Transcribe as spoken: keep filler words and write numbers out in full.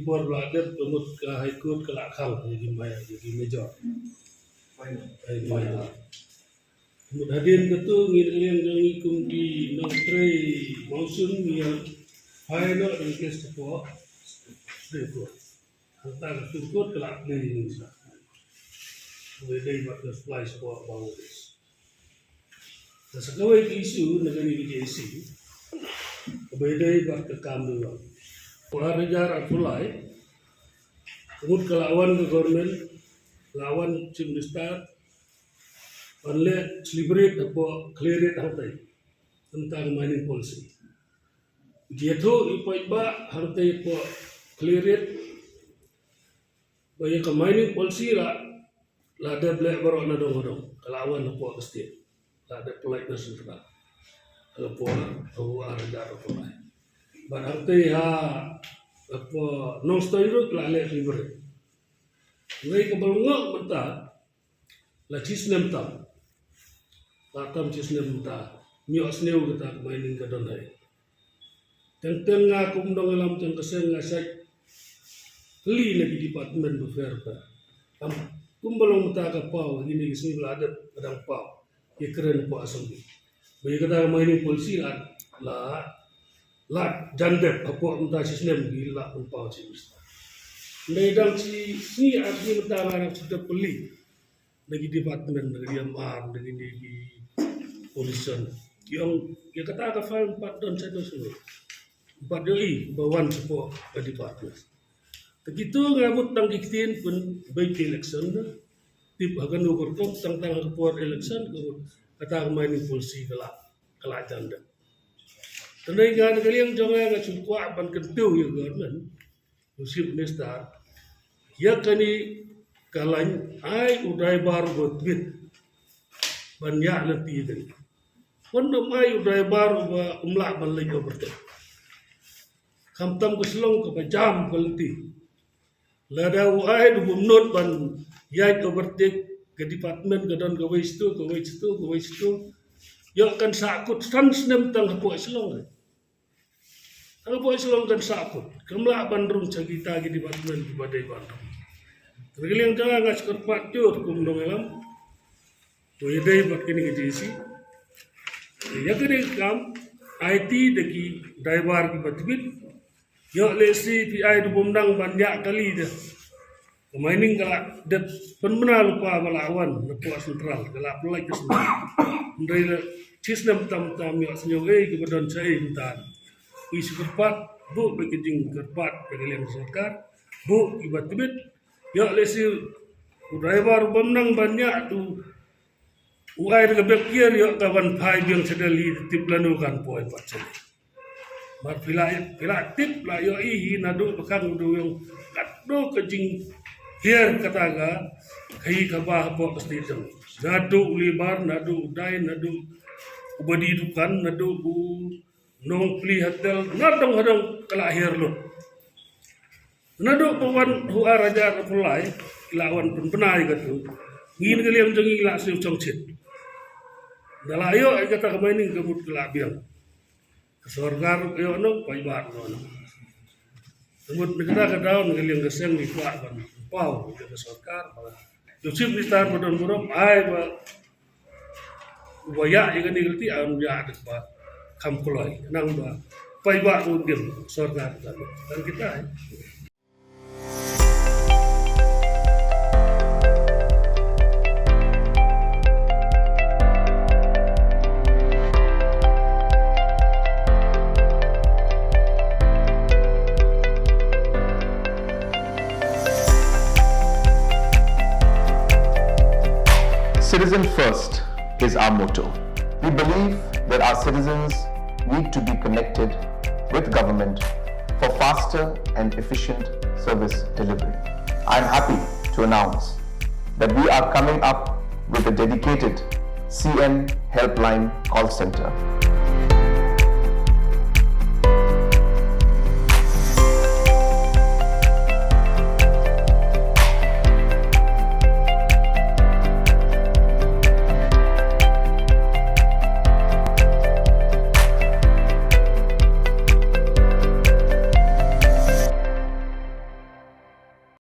Por la dep ka mut ka High Court ka la khang ïa ki mai ïa ki major. Ai mai la. Mut hadien katu ngi la ïeng jong ngi kum ki nongtrei monsoon ngi ïa phai noh da ka case shapoh Supreme Court. Hangta ka Supreme Court ka la plie ïa ngi sa. Kaba ïadei bad ka supply shapoh Bangladesh. Sa kawei ka issue na kane ka J A C kaba ïadei bad ka kam dewïong. Ar hajar arphew lai, ka mut ka la wan ka government, la wan Chief Minister, ban leh celebrate hapoh Khliehriat hangtei. Tang ka mining policy. Ïathuh ïa u paidbah hangtei hapoh Khliehriat ba ïa ka mining policy la, la dep leh baroh na dong na dong. Ka la wan hapoh ka state. La dep pynlait na central. Hapoh, hapoh ar hajar arphew lai. Bad hangtei ha, hapoh Nongstoiñ ruh la leh celebrate. Hynrei kaba lyngngoh mynta, la shi snem tam. La tam shi snem mynta. Ym ïohsngew kata ka mining ka don haei. Teng teng nga kum nongïalam jong ka seng nga shait kylli na ki department bapher bapher. Kum, kumba long mynta ka paw, kine ki sngi ba la dep ka dang paw. Ki kren hapoh Assembly ba ïa kata ka mining policy la, la, la jan dep hapoh mynta shi snem ki la pynpaw shi snem. Hynrei dang shi sngi ar sngi mynta nga dang shu dep kylli na ki department, na ki D M R, na kine ki pollution. Ki ong ïa kata ka file ym pat don sha shnong. Ym pat ïohi ba wan shapoh ka department. Te kitu nga mut tang ki ktien pynbeit ka election na. Tip ha kano ka rukom tang tang ha ka por election ka mut kata ka mining policy ka la, ka la jan dep. Te nga na ka liang jong nga nga shu kwah ban kyntiew ïa ka government, u Chief Minister, ïa kane ka lain ai u driver uba tbit ban ïaid lynti ïa kane. Wan ym ai u driver uba um lah ban leit overtake. Khamtam ka Shillong kaba jam ka lynti. Lada u ai u bym nud ban ïaid overtake, ka department ka don kawei sha tu, kawei sha tu, kawei sha tu. Ïoh kan sahkut san snem tang hapoh Shillong. Tang hapoh Shillong kan sahkut. Kam lah ban rung sha kita ki department kiba dei ban rung. Te na ka liang jong nga nga shu kyrpad jur kum nongïalam. To ïadei bad kane ka J A C. Ïa kane ka kam aiti da ki driver kiba tbit. Ïoh lehse phi ai da bym nang ban ïaid kali da. Ka mining ka la dep pynbna lypa ba la wan na pdeng central, ka la pynlait ka central. Hynrei la shi snem tam tam ïohsngew ei kiba don shaei mynta. Ngi shu kyrpad, buh bad ka jingkyrpad bad ka liang sorkar, buh kiba tbit. Ïoh lehse u driver bym nang ban ïaid tu u ai da ka bek kiar ïoh ka ban phai biang sha Delhi, tip lano kan poi pat sha Delhi. Mar phi la, phi la tip la ïohi hi naduh ba khang u dewïong katno ka jinghiar kata ka khaïi kaba hapoh ka state jong. Naduh u labour, naduh u dai, naduh u badi dukan, naduh u nongplie hotel, nadong hadong ka la hiar lut. Naduh ba wan ha u ar hajar arphew lai, ki la wan pynbna ïa katu. Ngi na ka liang jong ngi la siew chong chit. Da la ïoh ïa kata ka mining ka mut ka la biang. Ka sorkar ruh ka ïoh noh, paidbah ruh ka ïoh noh. Te mut na kata ka daw na ka liang ka seng ngi kwah ban paw ïa ka sorkar ba u Chief Minister ba don burom ai ba uba ïa ïa kane ka lynti ai ïa da kaba kham kloi. Nang ba paidbah ruh kim sorkar ka. Tang kita. Citizen first is our motto. We believe that our citizens need to be connected with government for faster and efficient service delivery. I am happy to announce that we are coming up with a dedicated C M Helpline call center.